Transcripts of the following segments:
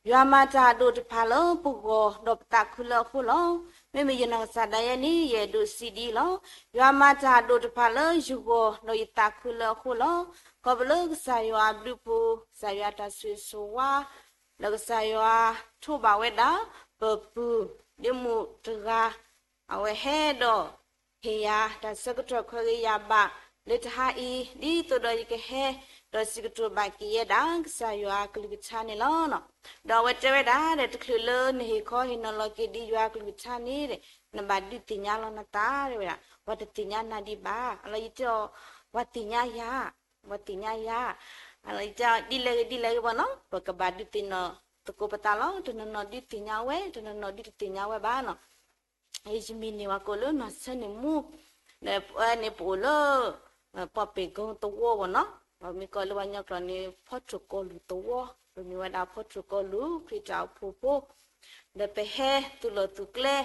ယွၤမၤတၢ်အဒိၣ်တဖၣ်လၢပဂီၢ်ဒီးပသးခုလၢအဃိလီၤ. မ့မ့ၢ်ယနီၢ်ကစၢ်ဒၣ်ယဲန့ၣ် ယအဲၣ်ဒိးစံးဒ်အံၤလီၤ. ယွၤမၤတၢ်အဒိၣ်တဖၣ်လၢယဂီၢ်ဒီးယသးခုလၢအဃိလီၤ. ခီဖျိလၢကစၢ်ယွၤအဘျုးအဖှိၣ်, ကစၢ်ယွၤတၢ်ဆိၣ်ဂ့ၤဆိၣ်ဝါ လၢကစၢ်ယွၤထိးဘၣ်ဝဲဒၣ် ပပုၢ် ဒ့မုၣ်တဂၤ အဝဲဟဲဒီး ဟ့ၣ်ယၤတၢ်ဆၢကတီၢ်ခွဲးဂ့ၤယာ်ဘၣ်လၢတဟါအံၤ ဒ်သိးဒီးယကဟဲ ဒီးစံးကတိၤဘၣ်က့ၤယဲဒၣ် ကစၢ်ယွၤအကလုၢ်ကထါန့ၣ်လီၤ. ဒီးအဝဲတဲဝဲဒၣ်ဒီး တချုးလၢနဟ့ၣ်ခီဟ့ၣ်နီၤလီၤက့ၤဒ်ယွၤအကလုၢ်ကထါန့ၣ်ဒီး နဘၣ်ဒုးသ့ၣ်ညါလီၤနသး တဲဝဲဒၣ်. ပှၤတသ့ၣ်ညါနၤဒံးဘၣ်. အလီၤယတဲအီၤ ပှၤသ့ၣ်ညါယၤ, ပှၤသ့ၣ်ညါယၤ, အလီၤယတဲအီၤ ဒ်လဲၣ်ဂ့ၤဒ်လဲၣ်ဂ့ၤဘၣ်နီၤ ပကဘၣ်ဒုးသ့ၣ်နီၣ်သကိးပသးလီၤ. တနီၤနီၤဒုးသ့ၣ်ညါဝဲ, တနီၤနီၤဒုးတသ့ၣ်ညါဝဲဘၣ်နီၤ. ယမံၤန့ၣ် ပှၤကိးလၢနီၢ်ဆၢန့ၣ်မူ, ဒီးပဝဲန့ၣ်ပအိၣ်လၢ ပှၤပ့ၢ်ကိသဝီဘၣ်နီၤ, ပမ့ၢ်ကိးလၢပှၤကညီကျိာ်န့ၣ် ဖီထိၣ်ကီၢ်လူၤသဝီ, ပမ့ၢ်ဝဲဒၣ်ဖီထိၣ်ကီၢ်လူၤ ခရံာ်တၢ်အိၣ်ဖှိၣ်ဖိ, ဒီးပဟဲသူၣ်လီၢ်သူၣ်ကျဲ,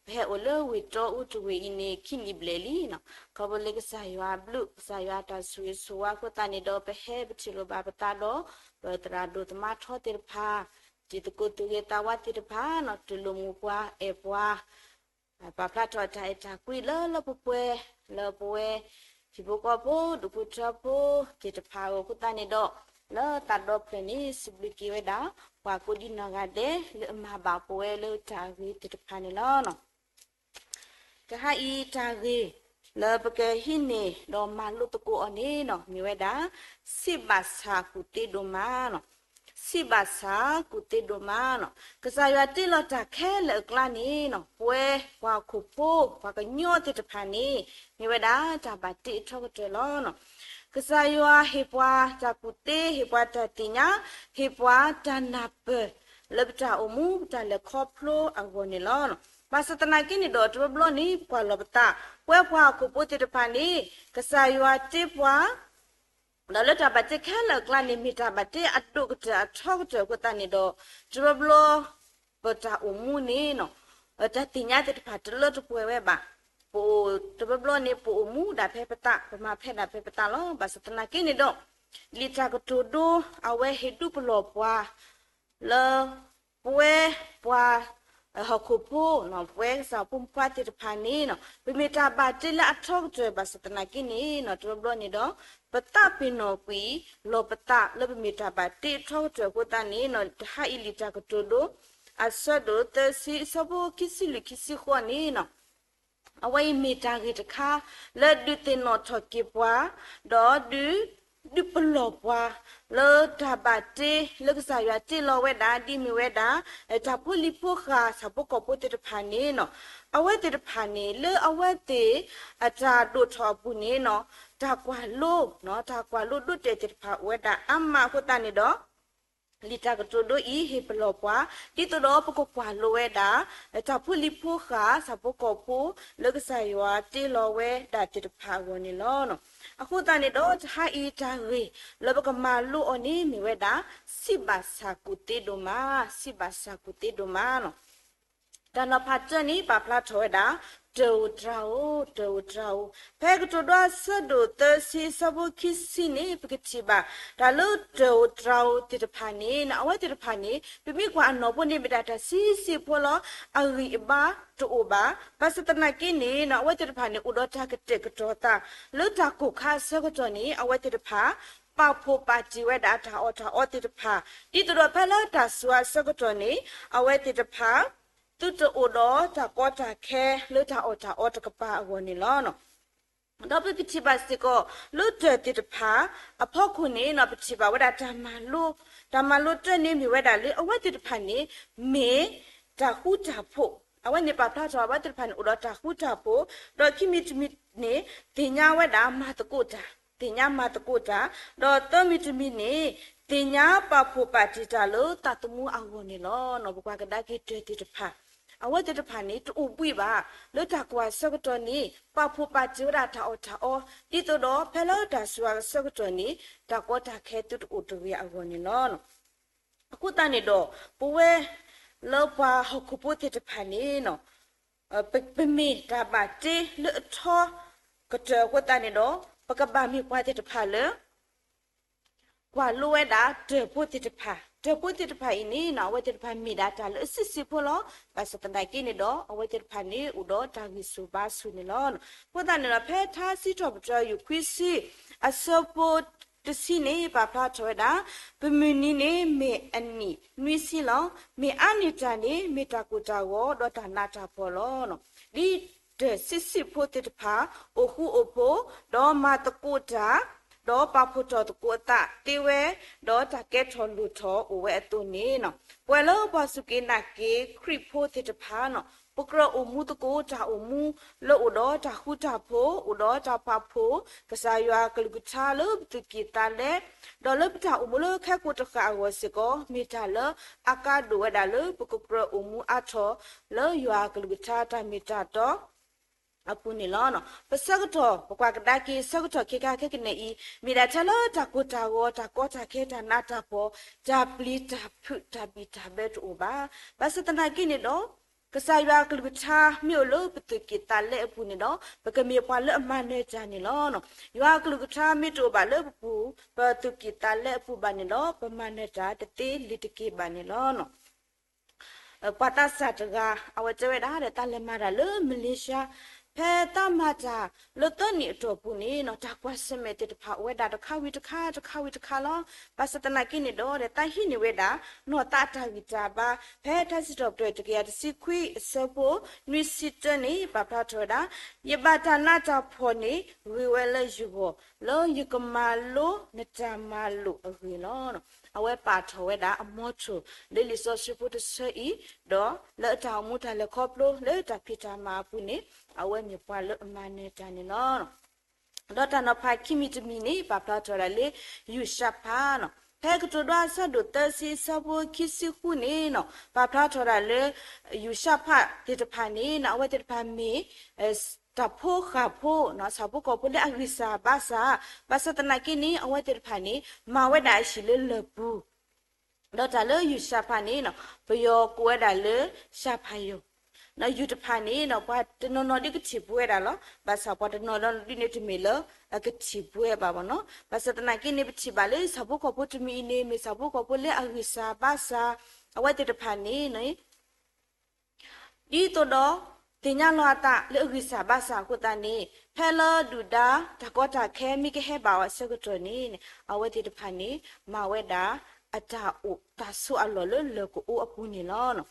ပဟဲအိၣ်လၢဝ့ၢ်တီအူတဝ့ၢ်အံၤန့ၣ် ခံနံၣ်ဘျဲၣ်လံနီၤ. ခီဖျိလၢကစၢ်ယွၤအဘျုး ကစၢ်ယွၤတၢ်ဆိၣ်ဂ့ၤဆိၣ်ဝါအဃိသတးန့ၣ်ဒီး ပဟဲပထံၣ်လိာ်ဘၣ်ပသးဒီး ပသရၣ်ဒိၣ်သမါထီသ့ၣ်တဖၣ်, တံၤသကိးသူၣ်ဂ့ၤသးဝါသ့ၣ်တဖၣ်နီၤ, တူၢ်လိာ်မုာ်ပှၤအဲၣ်ပှၤ ပာ်ဖျါထီၣ်တၢ်အဲၣ်တၢ်ကွံလၢလၢပှဲၤပှဲၤ လၢပဝဲ ဟံၣ်ဖိဃီဖိ ဒူၣ်ဖိထၢဖိသ့ၣ်တဖၣ်အဂီၢ်အဃိသတးန့ၣ်ဒီး လၢသးဒီဖျၢၣ်န့ၣ် စံးဘျုးက့ၤဝဲဒၣ် ပှၤကိးဒံနီၢ်ဂၤဒဲး လၢအမၤဘၣ်ပဝဲလၢတၢ်ဂ့ၤသ့ၣ်တဖၣ်န့ၣ်လီၤ. တဟါအံၤတၢ်ဂ့ၢ် လၢပကဟံးန့ၢ်ဒီးမၤလိသကိးအီၤန့ၣ်နီၤ မ့ၢ်ဝဲဒၣ် စံးဘၣ်ဆၣ်ကူၣ်သ့ဒိၣ်မးနီၤ, စံးဘၣ်ဆၣ်ကူၣ်သ့ဒိၣ်မးနီၤ. ကစၢ်ယွၤတ့လီၤတၢ်ခဲလၢာ်အကျါန့ၣ်နီၤ ပဝဲပှၤဟီၣ်ခိၣ်ဖိ ပှၤကညီသ့ၣ်တဖၣ်န့ၣ် မ့ၢ်ဝဲဒၣ်တၢ်ဘၣ်တ့အထီကတၢၢ်လီၤနီၤ. ကစၢ်ယွၤဟ့ၣ်ပှၤတၢ်ကူၣ်သ့, ဟ့ၣ်ပှၤတၢ်သ့ၣ်ညါ, ဟ့ၣ်ပှၤတၢ်နၢ်ပၢၢ် လၢပတၢ်အိၣ်မူ ပတၢ်လဲၤခီဖျိအဂီၢ်န့ၣ်လီၤ. ဘၣ်ဆၣ်သနာ်က့န့ၣ်ဒီး တဘျီဘျီန့ၣ် ပကွၢ်လီၤပသး ပဝဲပှၤဟီၣ်ခိၣ်ဖိသ့ၣ်တဖၣ်န့ၣ် ကစၢ်ယွၤတ့ပှၤ ဒီးလၢတၢ်ဘၣ်တ့ခဲလၢာ်အကျါန့ၣ် မ့ၢ်တၢ်ဘၣ်တ့အဒိၣ်ကတၢၢ်အထီကတၢၢ်အဃိသတးန့ၣ်ဒီး တဘျီဘျီ ပတၢ်အိၣ်မူန့ၣ် တၢ်သ့ၣ်ညါသ့ၣ်တဖၣ်တလၢတပှဲၤဝဲဘၣ်. ပအိၣ်တဘျီဘျီန့ၣ် ပအိၣ်မူဒၣ်ဖဲပသး ပမၤဖဲဒၣ်ဖဲပသးလီၤ. ဘၣ်ဆၣ်သနာ်က့န့ၣ်ဒီး လံာ်တၢ်ကတိၤဒိ အဝဲဟ့ၣ်ဒုးပလီၢ်ပှၤ လၢ ပဝဲပှၤ ဟီၣ်ခိၣ်ဖိ ပဝဲကစၢ်ဖိမုၣ်ဖိခွါသ့ၣ်တဖၣ်န့ၣ် ပမ့ၢ်တၢ်ဘၣ်တ့လၢအထီကတၢၢ်ဘၣ်ဆၣ်သနာ်က့န့ၣ် တဘျီဘျီန့ၣ်ဒီး ပသးပ့ၤနီၣ်ကွံာ်လီၤပသးလၢပမ့ၢ်တၢ်ဘၣ်တ့အထီကတၢၢ်အဃိသတးန့ၣ် တဟါအံၤလံာ်တၢ်ကတိၤဒိ အဆၢဒိၣ်သၢဆံ အဆၢဖိခံဆံလွံၢ်ခံဆံဃိးန့ၣ် အဝဲအံၤမ့ၢ်တၢ်ဂ့ၢ်တခါ လၢဒုးသ့ၣ်နီၣ်ထီၣ်က့ၤပှၤ ဒီးဒုး ဒုးပလီၢ်ပှၤ လၢတၢ်ဘၣ်တ့လၢကစၢ်ယွၤတ့လီၤဝဲဒၣ် ဒ်မ့ၢ်ဝဲဒၣ် တၢ်ဖိလံၤဖိဃာ်ဆၣ်ဖိကီၢ်ဖိသ့ၣ်တဖၣ်န့ၣ် အဝဲသ့ၣ်တဖၣ်န့ၣ် လၢအဝဲသ့ၣ်အတၢ်ဒိၣ်ထီၣ်အပူၤန့ၣ် တၢ်ကွၢ်လိ တၢ်ကွၢ်လိဒိတဲာ်သ့ၣ်တဖၣ်အိၣ်ဝဲဒၣ်အါမးအဃိသတးန့ၣ်ဒီး လံာ်တၢ်ကတိၤဒိအံၤ ဟ့ၣ်ပလီၢ်ပှၤ ဒ်သိးဒီးပကကွၢ်လိဝဲဒၣ် တၢ်ဖိလံၤဖိဃာ်ဆၣ်ဖိကီၢ်ဖိ လၢကစၢ်ယွၤတ့လီၤဝဲဒၣ်သ့ၣ်တဖၣ်အဂီၢ်န့ၣ်လီၤ. အဃိသတးန့ၣ်ဒီး တဟါအံၤတၢ်ဂ့ၢ်လၢပကမၤလိအီၤန့ၣ်မ့ၢ်ဝဲဒၣ် စံးဘၣ်ဆၣ်ကူၣ်သ့ဒိၣ်မး, စံးဘၣ်ဆၣ်ကူၣ်သ့ဒိၣ်မးလီၤ. တၢ်နီၤဖးတၢန့ၣ် ပာ်ဖျါထီၣ်ဝဲဒၣ် တၢ်အိၣ်တြၤဧိၤ, တၢ်အိၣ်တြၤဧိၤ, ဖဲကတိၤဒိအဆၢဒိၣ်သၢဆံ အဆၢဖိခံဆံန့ၣ် ပကထံၣ်ဘၣ် တၢ်လၢတၢ်အိၣ်တြၤဧိၤသ့ၣ်တဖၣ်န့ၣ် အဝဲသ့ၣ်တဖၣ်န့ၣ် ပမ့ၢ်ကွၢ်အနီၢ်ဖိန့ၣ် မ့ၢ်ဒၣ်တၢ်ဆံးဆံးဖိလီၤ. အဂံၢ်အဘါတအိၣ်ဘၣ်. ဘၣ်ဆၣ်သနာ်က့န့ၣ် အဝဲသ့ၣ်တဖၣ်န့ၣ် အိၣ်ဒီးတၢ်ကတဲာ်ကတီၤသး လၢတၢ်ကိၢ်ခါအဆၢကတီၢ်န့ၣ် အဝဲသ့ၣ်တဖၣ် ပာ်ဖှိၣ်ပာ်တံၢ်ဝဲဒၣ်တၢ်အီၣ်တၢ်အီသ့ၣ်တဖၣ် ဒ်သိးဒီးဖဲလၢတၢ်စူၤအဆၢကတီၢ်န့ၣ် အဝဲသ့ၣ်တဖၣ် သုတအိၣ်ဒီးတၢ်ကီတၢ်ခဲလၢတၢ်အီၣ်တၢ်အီတကပၤအဂီၢ်န့ၣ်လီၤ. ဒီးပကထံၣ်ဘၣ်စ့ၢ်ကီး လၢတၢ်သ့ၣ်တဖၣ်အဖီခိၣ်န့ၣ် ပထံၣ်ဘၣ်ဝဲဒၣ်တၢ်မၤလိ, တၢ်မၤလိတၢ်န့ၣ်မ့ၢ်ဝဲဒၣ်လၢအဝဲသ့ၣ်တဖၣ်န့ၣ် မ့ၢ်တၢ်ဃူတၢ်ဖိး, အဝဲန့ၣ်ပာ်ဖျါထီၣ် အဝဲသ့ၣ်တဖၣ်န့ၣ် အိၣ်ဒီးတၢ်ဃူတၢ်ဖိး, ဒီးခံမံၤတမံၤန့ၣ် သ့ၣ်ညါဝဲဒၣ်မၤသကိးတၢ်, သ့ၣ်ညါမၤသကိးတၢ်, ဒီးသၢမံၤတမံၤန့ၣ် သ့ၣ်ညါပာ်ဖှိၣ်ပာ်တံၢ်တၢ်လၢသးသမူအဂီၢ်န့ၣ်လီၤ. ပကွၢ်ကဒါက့ၤတၢ်သ့ၣ်တဖၣ် အဝဲသ့ၣ်တဖၣ်န့ၣ် တအိၣ်ဘှံးဘၣ်, လၢတၢ်ကွၢ်ဆၢကတီၢ်န့ၣ် ပာ်ဖှိၣ်ပာ်တံၢ်ဝဲဒၣ်တၢ်အီၣ်တၢ်အီ, ဒ်သိးဒီးဖဲလၢတၢ်စူၤအဆၢကတီၢ်န့ၣ် တၢ်ကီတၢ်ခဲသုတအိၣ်တဂ့ၤအဂီၢ်န့ၣ်လီၤ. အဃိသတးန့ၣ်ဒီး ပဝဲလၢပှၤဟီၣ်ခိၣ်ဖိသ့ၣ်တဖၣ်န့ၣ် ပမ့ၢ်တၢ်ဘၣ်တ့လၢအထီကတၢၢ်အဃိသတးန့ၣ်ဒီး ပကဘၣ်မ့ၢ်ပှၤသ့ၣ်တဖၣ်လၢ ကွၢ်လိဝဲဒၣ်တၢ်ဖိသ့ၣ်တဖၣ်, တၢ်ဖိသ့ၣ်တဖၣ်အံၤန့ၣ် အဝဲသ့ၣ်တဖၣ်မ့ၢ်ဒၣ်တၢ်လၢအဆံးဆံးဖိလီၤ. ဘၣ်ဆၣ်သနာ်က့န့ၣ်ဒီး အဝဲသ့ၣ်တဖၣ်န့ၣ် အိၣ်ဒီးတၢ်ဂံၢ်ဆူၣ်ဘါဆူၣ်န့ၣ်လီၤ. အဃိသတးန့ၣ်ဒီး ဖဲထါစံးထီၣ်ပတြၢၤ ယူၢ်ခွံဆံ အဆၢဖိတဆံန့ၣ် ပာ်ဖျါထီၣ်ဝဲဒၣ် ပမုၢ်နံၤန့ၣ်မ့ၢ်အနံၣ်နွံဆံလီၤ. မ့ၢ်အါန့ၢ်တၢ်န့ၣ် မ့ၢ်တၢ်ကိၢ်တၢ်ဂီၤဒီးတၢ်နးတၢ်ဖှီၣ်လီၤ. ဒ်တၢ်ဆံးဆံးဖိသ့ၣ်တဖၣ် အိၣ်ဃူအိၣ်ဖိး ဒီးမၤသကိးတၢ် ဒီးပာ်ဖှိၣ်ထီၣ်သကိးအသးသ့ဝဲ, ဒီးတၢ်ကဲထီၣ်လိၣ်ထီၣ်အိၣ်ဝဲအသိးန့ၣ်, ပဝဲလၢပှၤစူၢ်က့ၤနာ်က့ၤခရံာ်ဖိသ့ၣ်တဖၣ်န့ၣ် ပကြၢးအိၣ်မူသကိးတၢ်အိၣ်မူလၢအိၣ်ဒီးတၢ်ဃူတၢ်ဖိး, အိၣ်ဒီးတၢ်ပာ်ဖှိၣ် ကစၢ်ယွၤအကလုၢ်ကထါလၢပသူၣ်ကံၢ်သးလဲ, ဒီးလၢပတၢ်အိၣ်မူလၢခဲကိာ်တဃၣ်အဂီၢ်စ့ၢ်ကီး မ့ၢ်တၢ်လၢအကါဒိၣ်ဝဲဒၣ်လၢပကကြၢးအိၣ်မူအါထီၣ်လၢယွၤအကလုၢ်ကထါတၢ်မ့ၢ်တၢ်တီအပူၤန့ၣ်လီၤ. ပဆၢကတီၢ် ပကွၢ်ကဒါက့ၤဆၢကတီၢ်ခဲခါခဲကနံၣ်အံၤ မ့ၢ်ဒၣ်ထဲလၢတၢ်ကိၢ်တၢ်ဂီၤ တၢ်ကီတၢ်ခဲ တၢ်နးတၢ်ဖှီၣ် တၢ်ပျံၤတၢ်ဖုး တၢ်ဘံၣ်တၢ်ဘၢတအိၣ်ဘၣ်. ဘၣ်ဆၣ်သနာ်က့န့ၣ်ဒီး ကစၢ်ယွၤအကလုၢ်ကထါမ့ၢ်အိၣ်လၢပသူၣ်ကံၢ်သးလဲအပူၤန့ၣ်ဒီး ပကမ့ၢ်ပှၤလၢအမၤနၢၤတၢ်န့ၣ်လီၤ. ယွၤအကလုၢ်ကထါမ့ၢ်တအိၣ်ဘၣ်လၢပပူၤ ပသူၣ်ကံၢ်သးလဲအပူၤဘၣ်န့ၣ်ဒီး ပမၤနၢၤတၢ်တသ့လၢၤတက့ၢ်ဘၣ်န့ၣ်လီၤ. ပှၤသးစၢ်တဂၤ အဝဲတဲဝဲဒၣ်ဒီး တၢ်လဲၤမၤတၢ်လၢ Malaysia ဖဲတၢ်မၤတၢ်လၢသၢနံၣ်အတီၢ်ပူၤန့ၣ် တၢ်ကွၢ်ဆၢၣ်မဲာ်သ့ၣ်တဖၣ်အိၣ်ဝဲဒၣ်တခါဝံၤတခါ တခါဝံၤတခါလီၤ. ဘၣ်ဆၣ်သနာ်က့န့ၣ်ဒီး တၢ်ဟံးန့ၢ်ဝဲဒၣ် နီၢ်သးအတၢ်ဂံၢ်တၢ်ဘါ ဖဲထါစံးထီၣ်ပတြၢၤတကယၤတဆံခွံအဆၢဖိ နွံဆံတၢန့ၣ် ပာ်ဖျါထီၣ်ဝဲဒၣ် ယဘၣ်တၢ်နးတၢ်ဖှီၣ်န့ၣ် ဂ့ၤဝဲလၢယဂီၢ် လၢယကမၤလိနတၢ်မၤလိာ်အဂ့ၢ်လီၤ. အဝဲပာ်ထီၣ်ဝဲဒၣ်အ motto လၢလံာ်စီဆှံဖိတဆၢအံၤ, ဒီးလၢအတၢ်အိၣ်မူတၢ်လဲၤခီဖျိ လၢတၢ်ဖံးတၢ်မၤအပူၤန့ၣ် အဝဲမ့ၢ်ပှၤလၢအမၤနၢၤတၢ်န့ၣ်လီၤ. ဒီးတၢ်နီၤဖးခံမံၤတမံၤန့ၣ် ပာ်ဖျါထီၣ်ဝဲဒၣ်လၢ ယူၢ်ၡၤဖးန့ၣ် ဖဲကတိၤဒိအဆၢဒိၣ်သၢဆံအဆၢဖိခံဆံဃုန့ၣ် ပာ်ဖျါထီၣ်ဝဲဒၣ်လၢ ယူၢ်ၡၤဖးသ့ၣ်တဖၣ်န့ၣ် အဝဲသ့ၣ်တဖၣ်မ့ၢ် တၢ်ဖိဃၢ်ဖိ ဆၣ်ဖိကီၢ်ဖိလၢအဂံၢ်စၢ်ဘါစၢ်, ဘၣ်ဆၣ်သနာ်က့န့ၣ် အဝဲသ့ၣ်တဖၣ်န့ၣ် မၤဝဲဒၣ်အဟံၣ်လၢလၢၢ်ပူၤ ဒီးတၢ်လၢယူၢ်ၡၤဖးန့ၣ် ပယီၤကိးဝဲဒၣ်လၢ ၡၤဖးယီၤ, ယူၢ်တဖၣ်န့ၣ် ပှၤတနီၤနီၤဒုးကထံၣ်ဘှဲဒၣ်လီၤ. ဘၣ်ဆၣ်ပှၤတနီၤနီၤဒုးန့ၣ်တမ့ၢ်လၢအကထံၣ်ဘှဲဘၣ်ဘၣ်နီၤ. ဘၣ်ဆၣ်သနာ်က့န့ၣ် ပထံၣ်ဘၣ်လၢဆၣ်ဖိကီၢ်ဖိတမံၤအံၤန့ၣ် မ့ၢ်ဆၣ်ဖိကီၢ်ဖိလၢအဂံၢ်စၢ်ဘါစၢ်, အဝဲသ့ၣ်တဖၣ်န့ၣ် ဒ်သိးဒီး သ့ၣ်ညါလီၤအသးလၢအဂံၢ်စၢ်ဘါစၢ်အဃိသတးန့ၣ် ဖဲလၢဒုၣ်ဒါတၢ်ကီတၢ်ခဲမ့ၢ်ကဟဲဘၣ်အီၤအဆၢကတီၢ်န့ၣ် အဝဲသ့ၣ်တဖၣ်န့ၣ် မၤဝဲဒၣ်အတၢ်အိၣ်တၢ်ဆိးအလီၢ်လၢလၢၢ်ကအိအပူၤန့ၣ်လီၤ.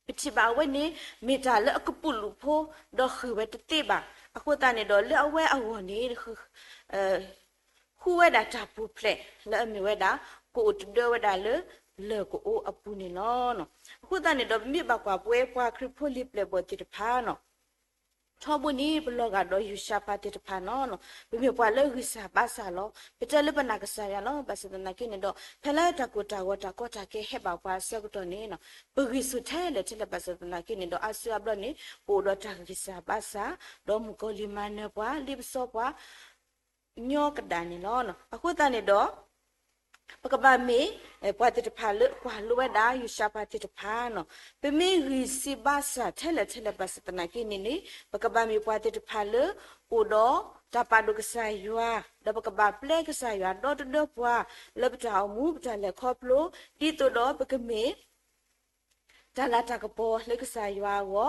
ပထံၣ်ဘၣ်အဝဲန့ၣ် မ့ၢ်တၢ်လၢအကပုာ်လုးဖိ ဒီးဃ့ၢ်ဝဲတသ့ဘၣ်. အဃိသတးန့ၣ်ဒီး လၢအဝဲအဂီၢ်န့ၣ် ဃုဝဲဒၣ်တၢ်ပူၤဖျဲး လၢအမ့ၢ်ဝဲဒၣ် ကအိၣ်တဒၢဝဲဒၣ်လၢ လၢၢ်ကအိအပူၤန့ၣ်လီၤ. အဃိသတးန့ၣ်ဒီး ပမ့ၢ်ဘၣ်ကွၢ်ပဝဲပှၤခရံာ်ဖိလံာ်ပျဲၢ်ဘီၣ်သ့ၣ်တဖၣ်န့ၣ် ထီဘိန့ၣ် ပလီၤဂာ်ဒီးယူၢ်ၡၤဖးသ့ၣ်တဖၣ်န့ၣ် ပမ့ၢ်ပှၤလၢဂံၢ်စၢ်ဘါစၢ်လီၤ. ပတဲလၢပနာ်ကစၢ်ယွၤလီၤ. ဘၣ်ဆၣ်သနာ်က့န့ၣ်ဒီး ဖဲလၢတၢ်ကိၢ်တၢ်ဂီၤတၢ်ကီတၢ်ခဲဟဲဘၣ်ပှၤအဆၢကတီၢ်န့ၣ် ပဂံၢ်ဆူၣ်ထဲလဲၣ်ထဲလဲၣ် ဘၣ်ဆၣ်သနာ်က့န့ၣ်ဒီး အါစုအါဘျီန့ၣ် ပအိၣ်ဒီးတၢ်ဂံၢ်စၢ်ဘါစၢ် ဒီးမုၣ်ကီၤလံၢ်မၤနၢၤပှၤ လံပစီပှၤ ညီကဒၣ်န့ၣ်လီၤ. အဃိသတးန့ၣ်ဒီး ပကဘၣ်မ့ၢ် ပှၤသ့ၣ်တဖၣ်လၢကွၢ်လိဝဲဒၣ်ယူၢ်ၡၤဖးသ့ၣ်တဖၣ်န့ၣ် ပမ့ၢ်ဂံၢ်ဆူၣ်ဘါစၢ်ထဲလဲၣ်ထဲလဲၣ် ဘၣ်ဆၣ်သနာ်က့န့ၣ်န့ၣ် ပကဘၣ်မ့ၢ်ပှၤသ့ၣ်တဖၣ်လၢ အိၣ်ဒီးတၢ်ပာ်ဒိၣ်ကစၢ်ယွၤ, ဒီးပကဘၣ်ပျဲကစၢ်ယွၤဒီတဒၢပှၤ လၢပတၢ်အိၣ်မူ ပတၢ်လဲၤခီဖျိ ဒ်သိးဒီးပကမ့ၢ် တၢ်လၤတၢ်ကပီၤလၢကစၢ်ယွၤ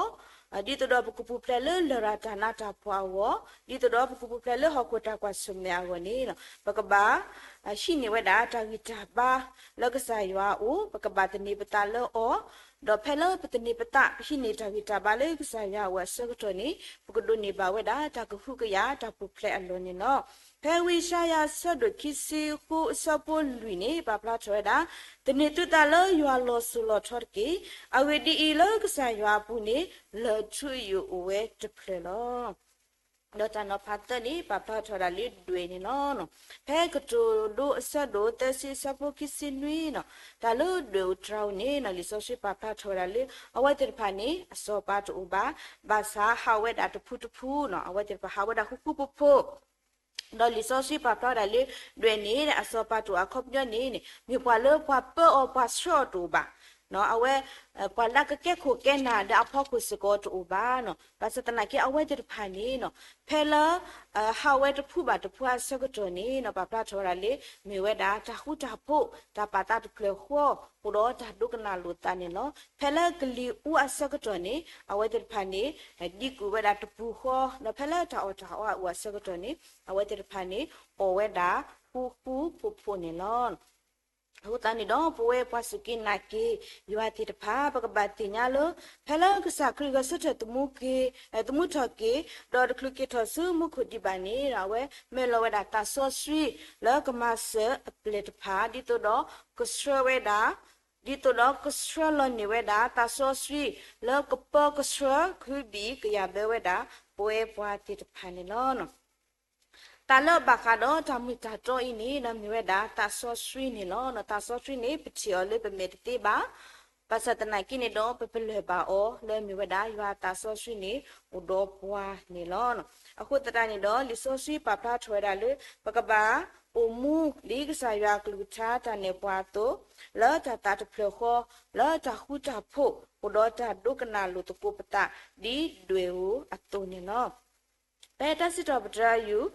အဂီၢ်, ဒ်သိးဒီးပကပူၤဖျဲးလၢလရာ်တၢ်နးတၢ်ဖှီၣ်အဂီၢ်, ဒ်သိးဒီးပကပူၤဖျဲးလၢဟီၣ်ခိၣ်တၢ်ကွၢ်ဆၢၣ်မဲာ်အဂီၢ်န့ၣ် ပကဘၣ် ဟံးန့ၢ်ဝဲဒၣ်တၢ်ဂံၢ်တၢ်ဘါလၢကစၢ်ယွၤအအိၣ်, ပကဘၣ်သန့ၤပသးလၢအီၤ, ဒီးဖဲလၢပသန့ၤပသး ပဟံးန့ၢ်တၢ်ဂံၢ်တၢ်ဘါလၢကစၢ်ယွၤအအိၣ်အဆၢကတီၢ်န့ၣ် ပကဒိးန့ၢ်ဘၣ်ဝဲဒၣ်တၢ်ကဟုကယာ် တၢ်ပူၤဖျဲးအလီၢ်န့ၣ်လီၤ. ဖဲဝံယၡါယၤအဆၢဒိၣ်ခံဆံဃုအဆၢဖိလွံၢ်န့ၣ် ပာ်ဖျါထီၣ်ဝဲဒၣ်, သန့ၤသုသးလၢယွၤလီၤစိၤလီၤထီတက့ၢ်. အဂ့ၢ်ဒ်အံၤ, လၢကစၢ်ယွၤအပူၤန့ၣ် လၢၢ်ထူအယိာ်အိၣ်ဝဲတဖျၢၣ်လီၤ. ဒီးတၢ်နီၤဖးသၢန့ၣ် ပာ်ဖျါထီၣ်ဝဲဒၣ်လၢဒွဲၣ်န့ၣ်လီၤ. ဖဲကတိၤဒိအဆၢဒိၣ်သၢဆံအဆၢဖိခံဆံနွံန့ၣ်, တၢ်လၢဒွဲၣ်အိၣ်တြၤအိၣ်န့ၣ် လံာ်စီဆှံပာ်ဖျါထီၣ်ဝဲဒၣ်လၢ အဝဲသ့ၣ်တဖၣ်န့ၣ် အစီၤပၤတအိၣ်ဘၣ်, ဘၣ်ဆၣ်ဟးဝဲဒၣ်တဖုတဖုန့ၣ်, အဝဲသ့ၣ်တဖၣ်ဟးဝဲဒၣ်ဃူဃူဖိးဖိး ဒီးလံာ်စီဆှံပာ်ဖျါဝဲဒၣ်လၢ ဒွဲၣ်န့ၣ် အစီၤပၤတအိၣ်အခီပညီန့ၣ် မ့ၢ်ပှၤလၢပှၤပၢအီၤပှၤဆှၢအီၤတအိၣ်ဘၣ်. အဝဲ ပှၤလၢကကဲခိၣ်ကဲနၢ်ဒီးအဖီခိၣ်စ့ၢ်ကီးတအိၣ်ဘၣ်နီၤ. ဘၣ်ဆၣ်သနာ်က့ အဝဲသ့ၣ်တဖၣ်န့ၣ်နီၤ ဖဲလၢ ဟးဝဲတဖုဘၣ်တဖုအဆၢကတီၢ်န့ၣ်နီၤ ပာ်ဖျါထီၣ်ဝဲဒၣ်လၢ မ့ၢ်ဝဲဒၣ်တၢ်ဃူတၢ်ဖိး တၢ်ပာ်သးတဖျၢၣ်ဃီ အိၣ်ဒီးတၢ်ဒိကနၣ်လိာ်သးန့ၣ်လီၤ. ဖဲလၢကလံၤအူအဆၢကတီၢ်န့ၣ် အဝဲသ့ၣ်တဖၣ်န့ၣ် ဒံကွံာ်ဝဲဒၣ်တပူၤဃီ ဒီးဖဲလၢတၢ်အီၣ်တၢ်အီအအိၣ်အဆၢကတီၢ်န့ၣ် အဝဲသ့ၣ်တဖၣ်န့ၣ် အီၣ်ဝဲဒၣ်ဃူဃူဖိးဖိးန့ၣ်လီၤ. အဃိသတးန့ၣ်ဒီး ပဝဲပှၤစူၢ်က့ၤနာ်က့ၤယွၤသ့ၣ်တဖၣ် ပကဘၣ်သ့ၣ်ညါလၢ ဖဲလၢကစၢ်ခရံာ်ဂဲၤဆၢထၢၣ်သမူက့ၤ သမူထီၣ်က့ၤ ဒီးတချုးက့ၤထီၣ်ဆူမူခိၣ်ဒံးဘၣ်န့ၣ် အဝဲမၢလီၤဝဲဒၣ်သးစီဆှံ လၢကမၤစၢၤအပျဲၢ်တဖၣ် ဒ်သိးဒီးကဆှၢဝဲဒၣ် ဒ်သိးဒီးကဆှၢလီၤန့ၢ်ဝဲဒၣ် သးစီဆှံ လၢကပၢကဆှၢ ကဟုဘံၣ်ကယာ်ဘၢဝဲဒၣ် ပဝဲပှၤသ့ၣ်တဖၣ်န့ၣ်လီၤ. တၢ်လၢအဘၣ်ဃးဒီးတၢ်မုာ်တၢ်တီအံၤန့ၣ် မ့ၢ်ဝဲဒၣ်သးစီဆှံန့ၣ်လီၤ. သးစီဆှံန့ၣ် ပထံၣ်အီၤလၢပမဲာ်တသ့ဘၣ်. ဘၣ်ဆၣ်သနာ်က့န့ၣ်ဒီး ပပလၢၢ်ဘၣ်အီၤလၢမ့ၢ်ဝဲဒၣ်ယွၤသးစီဆှံန့ၣ် အိၣ်ဒီးပှၤန့ၣ်လီၤ. အဃိသတးန့ၣ်ဒီး လံာ်စီဆှံပာ်ဖျါထီၣ်ဝဲဒၣ်လၢ ပကဘၣ်အိၣ်မူဒ်ကစၢ်ယွၤအကလုၢ်ကထါတၢ်နဲၣ်ပှၤအသိး, လၢတၢ်သးတဖျၢၣ်ဃီ, လၢတၢ်ဃူတၢ်ဖိး, အိၣ်ဒီးတၢ်ဒိကနၣ်လိာ်သကိးပသး ဒ်ဒွဲၣ်ဧိၤအသိးန့ၣ်လီၤ. ဖဲတၢ်စံးထီၣ်ပတြၢၤယုၢ်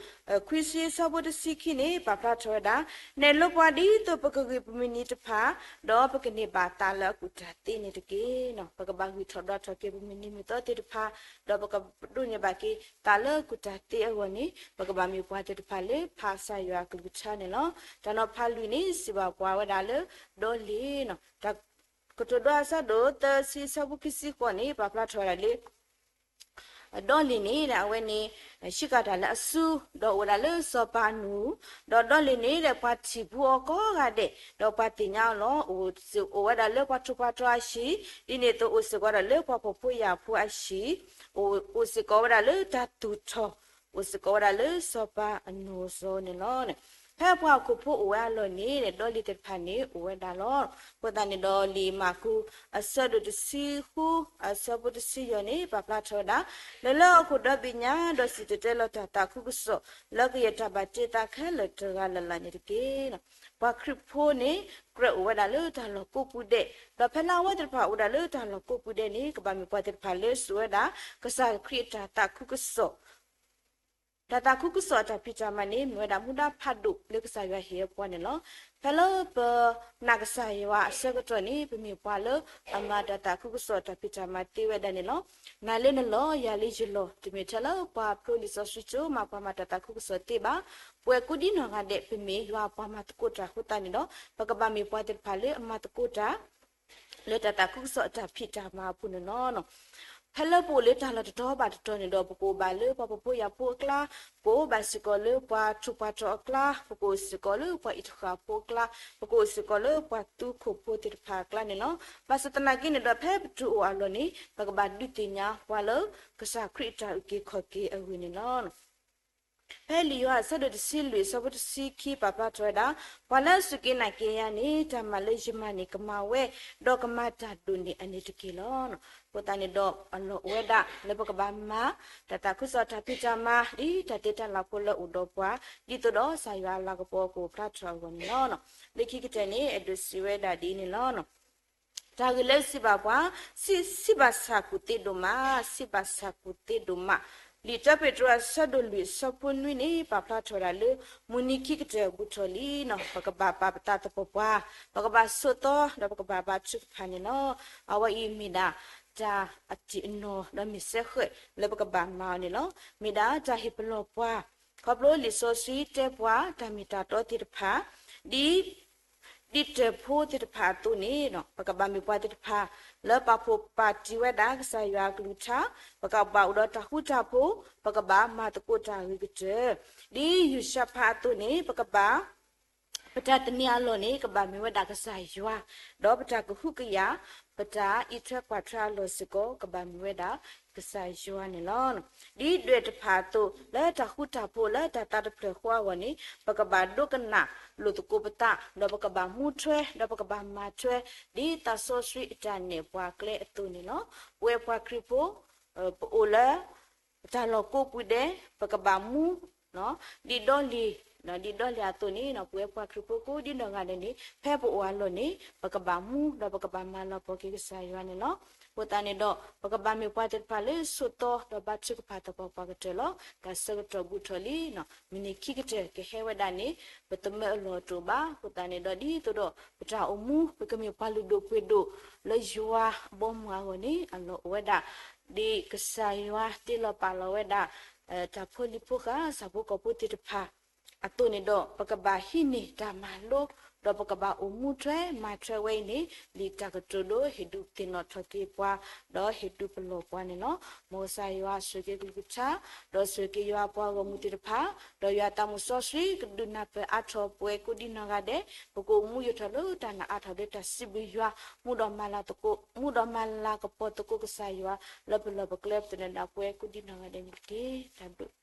ခွံဆံအဆၢဖိတဆံခံန့ၣ် ပာ်ဖျါထီၣ်ဝဲဒၣ်, နဲၣ်လိပှၤဒ်သိးပကဂံၢ်ပမုၢ်နံၤတဖၣ်, ဒီးပကန့ၢ်ဘၣ်သးလၢအကူၣ်တၢ်သ့န့ၣ်တက့ၢ်. ပကဘၣ်ဂံၢ်ထီၣ်ဒွးထီၣ်က့ၤပမုၢ်နံၤမုၢ်သီသ့ၣ်တဖၣ်, ဒီးပကဒိးန့ၢ်ဘၣ်က့ၤသးလၢအကူၣ်တၢ်သ့အဂီၢ်န့ၣ် ပကဘၣ်မ့ၢ်ပှၤသ့ၣ်တဖၣ်လၢဖးကစၢ်ယွၤအကလုၢ်ကထါန့ၣ်လီၤ. တၢ်နီၤဖးလွံၢ်န့ၣ် စံးဘၣ်ပှၤဝဲဒၣ်လၢ ဒီလ့ၤ, တၢ်ကတိၤဒိအဆၢဒိၣ်သၢဆံအဆၢဖိခံဆံဃိးန့ၣ် ပာ်ဖျါထီၣ်ဝဲဒၣ်လၢ ဒီလ့ၤန့ၣ် အဝဲန့ၣ် ဆံးဃာ်တၢ်လၢအစု, ဒီးအိၣ်ဝဲဒၣ်လၢစီၤပၤအနူၢ်, ဒီးဒီလ့ၤန့ၣ် ပှၤထံၣ်ဘူးအီၤကိးဂၤဒဲး, ဒီးပှၤသ့ၣ်ညါအီၤလီၤ. အိၣ်ဝဲဒၣ်လၢပှၤထူးပှၤတီၤအဟံၣ်, ဒ်န့ၣ်အသိးအိၣ်စ့ၢ်ကီးဝဲဒၣ်လၢပှၤဖှီၣ်ဖိယာ်ဖိအဟံၣ်, အိၣ်စ့ၢ်ကီးဝဲဒၣ်လၢတၢ်သူၣ်ထီၣ်, အိၣ်စ့ၢ်ကီးဝဲဒၣ်လၢစီၤပၤအနူၢ်အစီၤန့ၣ်လီၤ. ဖဲပှၤဟီၣ်ခိၣ်ဖိအိၣ်ဝဲအလီၢ်န့ၣ် ဒီလ့ၤသ့ၣ်တဖၣ်န့ၣ်အိၣ်ဝဲဒၣ်လီၤ. အဃိသတးန့ၣ်ဒီး လံာ်မၢ်ကူး အဆၢဒိၣ်တဆံဃု အဆၢဖိတဆံယဲၢ်န့ၣ် ပာ်ဖျါထီၣ်ဝဲဒၣ်, လဲၤလၢဟီၣ်ခိၣ်ဒီဘ့ၣ်ညါ ဒီးစံၣ်တဲၤတဲလီၤတၢ်သးခုကစီၣ် လၢကယဲၢ်တၢ်ဘၣ်တ့သးခဲလၢာ်တဂၤလၢ်လၢ်န့ၣ်တက့ၢ်. ပှၤခရံာ်ဖိန့ၣ် ကြၢးအိၣ်ဝဲဒၣ်လၢတၢ်လီၢ်ကိးပူၤဒဲး, ဒီးဖဲလၢအဝဲသ့ၣ်တဖၣ်အိၣ်ဝဲဒၣ်လၢတၢ်လီၢ်ကိးပူၤဒဲးန့ၣ် ကဘၣ်မ့ၢ်ပှၤသ့ၣ်တဖၣ်လၢစိာ်ဝဲဒၣ် ကစၢ်ခရံာ်အတၢ်သးခုကစီၣ် တၢ်သးခုကစီၣ်အတၢ်ဖံးတၢ်မၤန့ၣ် မ့ၢ်ဝဲဒၣ်မူဒါဖးဒိၣ်လၢကစၢ်ယွၤဟ့ၣ်အပှၤန့ၣ်လီၤ. ဖဲလၢပနာ်ကစၢ်ယွၤအဆၢကတီၢ်န့ၣ် ပမ့ၢ်ပှၤလၢအမၤတၢ်သးခုကစီၣ်အတၢ်ဖံးတၢ်မၤသ့ဝဲဒၣ်န့ၣ်လီၤ. နၤလၢနလီၢ်, ယၤလၢယလီၢ်, တမ့ၢ်ထဲလၢပှၤဖျိလံာ်စီဆှံကၠိမး ပှၤမၤတၢ်သးခုကစီၣ်သ့ဘၣ်. ပဝဲကိးဒံနီၢ်ဂၤဒဲး ပမ့ၢ်ယွၤပှၤမၤသကိးတၢ်အဃိသတးန့ၣ်ဒီး ပကဘၣ်မ့ၢ်ပှၤသ့ၣ်တဖၣ်လၢအမၤသကိးတၢ် လၢတၢ်သးခုကစီၣ်အတၢ်ဖံးတၢ်မၤအပူၤန့ၣ်လီၤ. ဖဲလၢပအိၣ်လၢတၢ်လီၢ်တတီၤဘၣ်တတီၤန့ၣ်ဒီး ပကအိၣ်ဘၣ်လၢပှၤဖှီၣ်ဖိယာ်ဖိအကျါ, ပကအိၣ်ဘၣ်စ့ၢ်ကီးလၢပှၤထူးပှၤတီၤအကျါ, ပကအိၣ်စ့ၢ်ကီးလၢပှၤအံးတဃာ်ဖိအကျါ, ပကအိၣ်စ့ၢ်ကီးလၢပှၤသူခိၣ်ဖိသ့ၣ်တဖၣ်အကျါန့ၣ်လီၤ. ဘၣ်ဆၣ်သနာ်က့န့ၣ်ဒီး ဖဲပတုၤအိၣ်အလီၢ်န့ၣ် ပကဘၣ်ဒုးသ့ၣ်ညါပှၤလၢကစၢ်ခရံာ်အတၢ်အုၣ်က့ၤခီၣ်က့ၤအဂ့ၢ်န့ၣ်လီၤ. ဖဲလံာ်ယိၤဟၣ်အဆၢဒိၣ်တဆံလွံၢ်အဆၢဖိတဆံခံပာ်ဖျါထီၣ်ဝဲဒၣ်, ပှၤလၢအစူၢ်က့ၤနာ်က့ၤယၤန့ၣ် တၢ်မၤလၢယမၤန့ၣ်ကမၤဝဲ, ဒီးကမၤတၢ်ဒိၣ်န့ၢ်အန့ၣ်တက့ၢ်လီၤ. အဃိသတးန့ၣ်ဒီး အလီၢ်အိၣ်ဝဲဒၣ်လၢပကဘၣ်မၤ တၢ်သးခုကစီၣ်တၢ်ဖံးတၢ်မၤ ဒ်တၢ်သ့တၢ်လၤဖိလၢအိၣ်ဒီးပှၤ ဒ်သိးဒီးကစၢ်ယွၤအလၤကပီၤကအိၣ်ဖျါထီၣ်အဂီၢ်န့ၣ်လီၤ. လၢခံကတၢၢ်န့ၣ် အဲၣ်ဒိးစံးဝဲဒၣ်ဒ်န့ၣ်လီၤ. တၢ်ဂ့ၢ်လၢစံးဘၣ်ပှၤ, စံးဘၣ်ဆၣ်ကူၣ်သ့ဒိၣ်မး, စံးဘၣ်ဆၣ်ကူၣ်သ့ဒိၣ်မး. လံာ်တၢပ့းတရူးအဆၢဒိၣ်လွံၢ်အဆၢဖိနွံန့ၣ် ပာ်ဖျါထီၣ်ဝဲဒၣ်လၢ မုၢ်နံၤခံကတၢၢ်ဘူးထီၣ်လံနီၤ, ပကဘၣ်ပာ်ပသးသပှၢ်ပှၢ်, ပကဘၣ်ဆိးသီ, ဒီးပကဘၣ်ဘါထုကဖၣ်န့ၣ်လီၤ. အဝဲအံၤမ့ၢ်ဒၣ် တၢ်အတံၢ်အနီၢ်ဒီးမ့ၢ်စဲဃဲးလၢပကဘၣ်မၤအီၤန့ၣ်လီၤ. မ့ၢ်ဒၣ်တၢ်ဟ့ၣ်ပလီၢ်ပှၤ, ခီဖျိလံာ်စီဆှံတဲပှၤ တၢ်မ့ၢ်တၢ်တီသ့ၣ်တဖၣ်, ဒ် ဒ်တၢၢ်ဖိသ့ၣ်တဖၣ်အသိးန့ၣ်, ပကဘၣ်မ့ၢ်ပှၤသ့ၣ်တဖၣ် လၢပာ်ဖှိၣ်ပာ်တံၢ်ဝဲဒၣ်ကစၢ်ယွၤအကလုၢ်ကထါ, ပကဘၣ်အိၣ်ဒီးတၢ်ဃူတၢ်ဖိး, ပကဘၣ်မၤသကိးတၢ်ဂ့ၤကတၢၢ်, ဒ်ယူၤၡဖးအသိးန့ၣ် ပကဘၣ် ပတၢ်သန့ၤအလီၢ်န့ၣ် ကဘၣ်မ့ၢ်ဝဲဒၣ်ကစၢ်ယွၤ, ဒီးပတၢ်ကဟုကယာ်, ပတၢ်အံးထွဲကွၢ်ထွဲအလီၢ်စ့ၢ်ကီး ကဘၣ်မ့ၢ်ဝဲဒၣ်ကစၢ်ယွၤန့ၣ်လီၤ. ဒ်ဒွဲၣ်တဖၣ်အသိး လၢတၢ်ဃူတၢ်ဖိးလၢတၢ်သးတဖျၢၣ်ဃီအဂီၢ်န့ၣ် ပကဘၣ်ဒိကနၣ်လိာ်သကိးပသး, ဒီးပကဘၣ်မူထွဲ, ဒီးပကဘၣ်မၤထွဲ, ဒ်သးစီဆှံအတၢ်နဲၣ်ပှၤကျဲအသိးန့ၣ်လီၤ. ပဝဲပှၤခရံာ်ဖိ ပအိၣ်လၢ တၢ်လီၢ်ကိးပူၤဒဲး ပကဘၣ်မူ ဒ်ဒီလံၤ ဒ်ဒီလံအသိးန့ၣ် ပဝဲပှၤခရံာ်ဖိကိးဒံနီၢ်ဂၤဒဲးန့ၣ် ဖဲပအိၣ်အလီၢ်န့ၣ် ပကဘၣ်မူ ဒီးပကဘၣ်မၤလၤကပီၤက့ၤကစၢ်ယွၤန့ၣ်လီၤ. အဃိသတးန့ၣ်ဒီး ပကဘၣ်မ့ၢ်ပှၤသ့ၣ်တဖၣ်လၢဆိးသီ ဒီးဘါထုကဖၣ်သပှၢ်ပှၢ်ကတၢၢ်လီၤ. တၢ်ဆၢကတီၢ်ဘူးထီၣ်လံ, မုၢ်နံၤခံကတၢၢ်ကဟဲဝဲဒၣ်န့ၣ် ပသမၢအလီၢ်တအိၣ်ဘၣ်. အဃိသတးန့ၣ်ဒီး ဒ်သိးဒီး ပတၢ်အိၣ်မူ ပကမ့ၢ်ပှၤလုၢ်ဒိၣ်ပှ့ၤဒိၣ်လၢယွၤအဘီအမုၢ်အဂီၢ်န့ၣ် အလီၢ်အိၣ်ဝဲဒၣ် ဒ်ကစၢ်ယွၤတ့လီၤပာ်လီၤဝဲဒၣ် တၢ်ဖိလံၤဖိဃာ် ဆၣ်ဖိကီၢ်ဖိသ့ၣ်တဖၣ်အသိးန့ၣ်ဒီး ပကဘၣ်ဟံးန့ၢ်တၢ်မၤလိ ဒီးပကဘၣ်အိၣ်မူထွဲမၤထွဲဝဲအံၤန့ၣ် လံာ်တၢ်ကတိၤဒိ ဟ့ၣ်ဒုးသ့ၣ်နီၣ်ထီၣ်က့ၤပှၤ ဒီးဟ့ၣ်ဒုးပလီၢ်ပှၤန့ၣ်လီၤ. မ်ကစၢ်ယွၤဆိၣ်ဂ့ၤက့ၤကလုၢ်ကထါ ဒီးဆိၣ်ဂ့ၤက့ၤယွၤအပှၤဂီၢ်မုၢ်သ့ၣ်တဖၣ် ဒီးယွၤသးမုၢ်စီဆှံ ကဒုးနၢ်ပၢၢ်အါထီၣ်ပဝဲကိးဒံနီၢ်ဂၤဒဲး ပကအိၣ်မူယိာ်ထီၣ်လၢတၢ်နာ်အါထီၣ်လၢတၢ်စံးဘျုးယွၤ မူဒီးမၤလၤသကိး မူဒီးမၤလၤကပီၤသကိးကစၢ်ယွၤ လၢပလီၢ်ပကျဲပသနၢၣ်ဒၣ်ပဝဲကိးဒံနီၢ်ဂၤဒဲးန့ၣ်တက့ၢ်. တၢ်ဘျုး